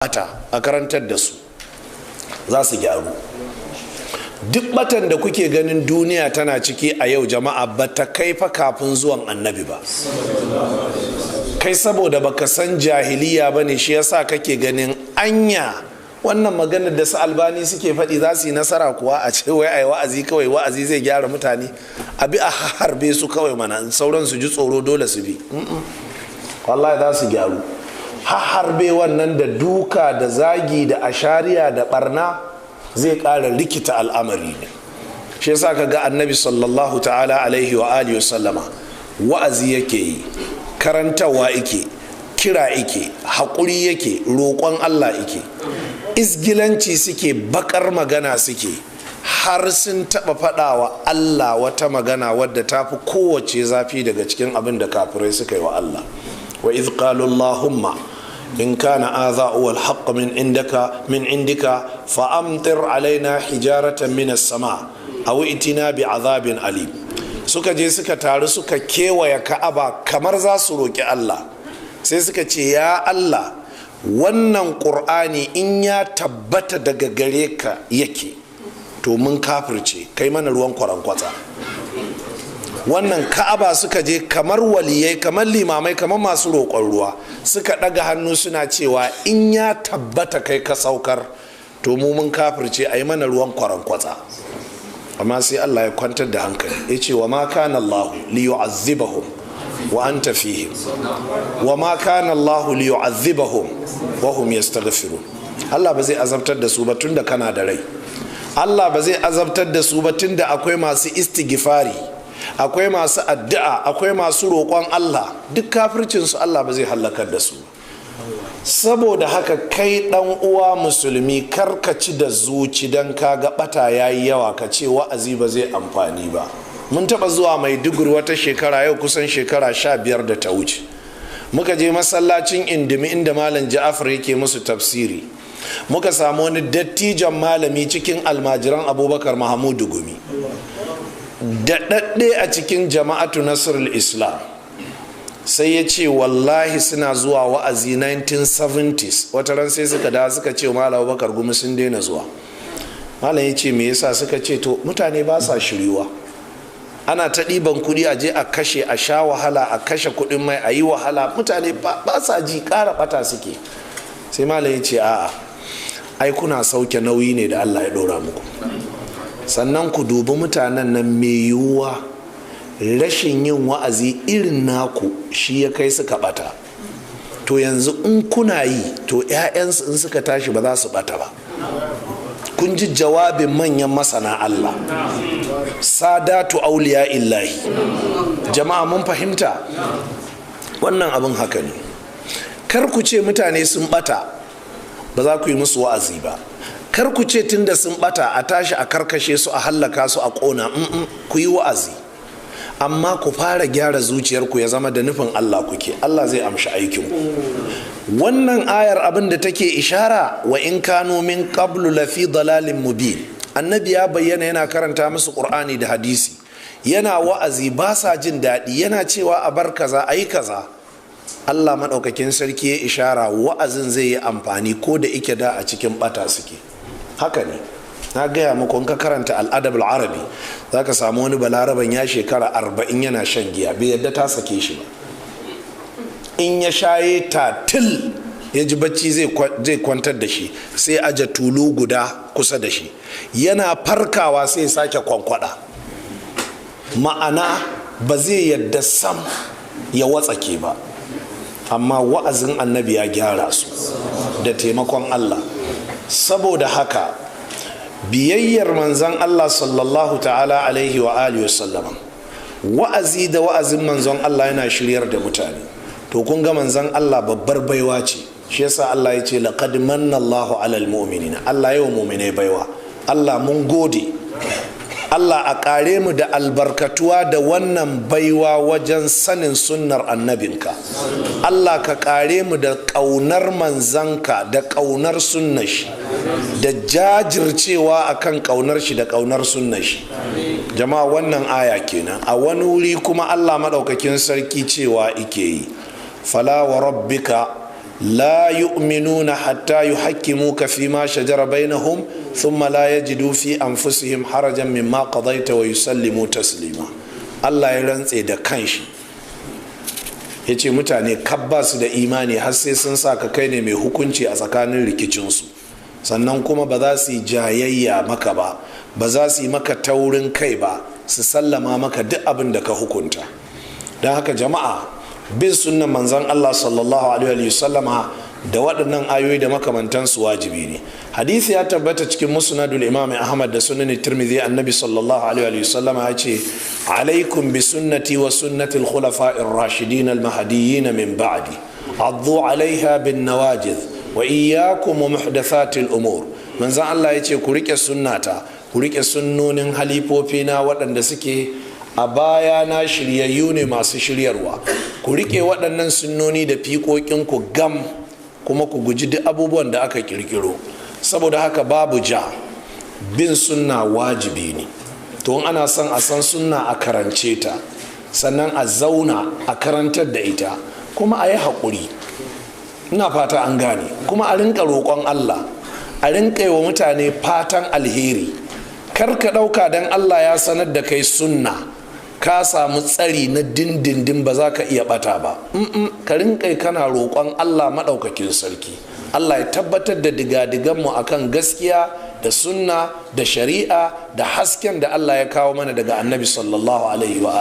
Bata a karantar da su, za su gyaru. Duk batan da kuke ganin duniya tana ciki a yau, jama'a, ba ta kai fa kafin zuwan Annabi ba. Kai saboda baka san jahiliya ba ne, shi yasa kake ganin anya wannan maganar da su Albani suke faɗi za su yi nasara kuwa? A ce wai ai wa'azi kawai, wa'azi zai gyara mutane? A bi a harbe su kawai mana, sauran su ji tsoro, dole su bi. Wallahi za su gyaru. Harbe wannan da duka da zagi da ashariya da barna zai ƙara rikita al'amari ne. Shi yasa ka ga Annabi sallallahu ta'ala alaihi wa alihi sallama wa'azi yake yi, karantarwa yake, kira yake, haƙuri yake, roƙon Allah yake. Izgilanci suke, bakar magana suke, har sun taɓa faɗawa Allah wata magana wadda ta fi kowace zafi daga cikin abin da kafirai suka yi wa Allah. Wa idh qalu Allahumma in kana hadha huwa al min indaka min indika fa amtir alaina hijaratan min as-sama aw itina bi azabin alim. Suka je suka taru, suka kewaye Ka'aba kamar za su roki Allah. Sai suka ce, "Ya Allah, wannan Ƙur'ani in ya tabbata daga gare ka yake, to mun kafirce, kai mana ruwan kwarankwatsa." Wannan Ka'aba suka je kamar waliyai, kamar limamai, kamar masu roƙon ruwa, suka ɗaga hannu suna cewa, "In ya tabbata kai ka saukar, to mu mun kafirce, a yi mana ruwan kwarankwatsa." Amma sai Allah ya kwantar da hankali, ya ce, "Wa ma kana Allahu li yu'azzibahum wa anta fihim, wa ma kana Allahu li yu'azzibahum wa hum yastaghfirun." Allah ba zai azabtar da su ba tunda kana da rai. Allah ba zai azabtar da su ba tunda akwai masu istighfari, akwai masu addu'a, akwai masu roƙon Allah. Duk kafircin su, Allah ba zai halakar da su. Saboda haka, kai dan uwa musulmi, karkaci da zuci dan kaga bata yayi yawa, ka ce wa'azi ba zai amfani ba. Mun taba zuwa Maiduguri wata shekara, yau kusan shekara 15 da ta wuce. Muka je masallacin Indimi inda Malam Ja'afar yake musu tafsiri. Muka samu wani dattijan malami cikin almajiran Abubakar Mahamudu Gumi, daɗaɗɗe a cikin Jama'atu Nasrul Islam. Sai ya ce wallahi suna zuwa wa'azi 1970s. Wata ran sai suka da suka ce Malam Abubakar Gumi sun daina zuwa. Malam ya ce, "Me yasa?" Suka ce, "To, mutane ba sa shiryuwa. Ana ta ɗiban kuɗi, a je a kashe, a sha wahala, a kashe kuɗin mai, a yi wahala, mutane ba sa ji, ƙara ɓata suke." Sai malam ya ce, "A'a, ai kuna sauke nauyi ne da Allah ya ɗora muku. Sannan ku dubi mutanen nan, mai yiwuwa rashin yin wa'azi irin naku shi ya kai suka bata. To yanzu in kuna yi, to 'ya'yansu in suka tashi ba za su bata ba." Kun ji jawabin manyan masana Allah, sadatu auliya illahi. Jama'a, mun fahimta wannan abin haka ne. Kar ku ce mutane sun bata ba za ku yi musu wa'azi ba. Kar ku ce tunda sun bata a tashi a karkashe su, a hallaka su, a kona. Ku yi wa'azi, amma ku fara gyara zuciyarku, ya zama da nufin Allah kuke. Allah zai amshi aikinku. Wannan ayar abin da take ishara, wa in kanu min qablu lafi dalalin mubin. Annabi ya bayyana, yana karanta musu Qur'ani da hadisi, yana wa'azi, ba sa jin daɗi, yana cewa a bar kaza, a yi kaza. Allah maɗaukakin sarki ya ishara wa'azin zai yi amfani ko da ike da a cikin bata suke. Haka ne, na gaya muku, in ka karanta Al'adab Arabi, za ka samu wani Balaraban ya shekara 40 yana shan giya, bai yadda ta sake shi ba. In ya shaye tatil, ya ji bacci zai kwantar da shi, sai aje tulu guda kusa da shi. Yana farkawa sai sake kwankwada. Ma'ana, ba zai yadda sam ya watsake ba. Amma wa'azin Annabi ya gyara su da taimakon Allah. Saboda haka, biyayyar Manzon Allah sallallahu ta'ala alaihi wa alihi sallama, wa'azi da wa'azin Manzon Allah yana shiryar da mutane. To kun ga Manzon Allah babbar baiwa ce. Shi yasa Allah ya ce, "Laqad manna Allahu alal mu'minina." Allah yawa mu'minai baiwa. Allah, mun gode. Allah a kare mu da albarkatuwa da wannan baiwa wajen sanin sunnar annabinka. Allah ka kare mu da ƙaunar manzanka da ƙaunar sunnar shi, da jajircewa akan ƙaunar shi da ƙaunar sunnar shi. Jama'a, wannan aya kenan. A wani wuri kuma Allah maɗaukakin sarki cewa ike yi, "Fala wa rabbika La yu'minuna hatta yuhakkimuka fi ma shajara bainahum thumma la yajidu fi anfusihim harajan mimma qadaita wa yusallimu taslima. Allah ya rantse da kanshi, ya ce mutane kabba su da imani har sai sun sa ka kai ne mai hukunci a tsakanin rikicinsu, sannan kuma ba za su yi jayayya maka ba, ba za su yi maka taurin kai ba, su sallama maka duk abin da ka hukunta. Don haka jama'a, bin sunnan manzon Allah sallallahu alaihi wa sallama da waɗannan ayoyi da makamantansu wajibi ne. Hadisi ya tabbata cikin Musnadul Imam Ahmad da Sunan Tirmidhi, Annabi sallallahu alaihi wa sallama ya ce: "Alaikum bi sunnati wa sunnati al-khulafa'ir rashidin al-mahdiyyin min ba'di, addu alaiha bin nawajid, wa iyyakum wa muhdathatil umur." Manzon Allah ya ce ku rike sunnata, ku rike sunnonin halifofina waɗanda suke a baya na, shiryayyu ne masu shiryarwa. Ku rike waɗannan sunnoni da fiƙoƙinku gam, kuma ku guji duk abubuwan da aka kirkiro. Saboda haka babu ja, bin sunna wajibi ne. To in ana son a san sunna, a karance ta, sannan a zauna a karantar da ita, kuma a yi haƙuri. Ina fata an gane. Kuma a rinka roƙon Allah, a rinka yi wa mutane fatan alheri. Kar ka ɗauka don Allah ya sanar da kai sunna ka samu tsari na dindindin, ba za ka iya bata ba. Ka rinka kana roƙon Allah maɗaukakin sarki, Allah ya tabbatar da digadiganmu akan gaskiya da sunna da shari'a da hasken da Allah ya kawo mana daga Annabi sallallahu alaihi wa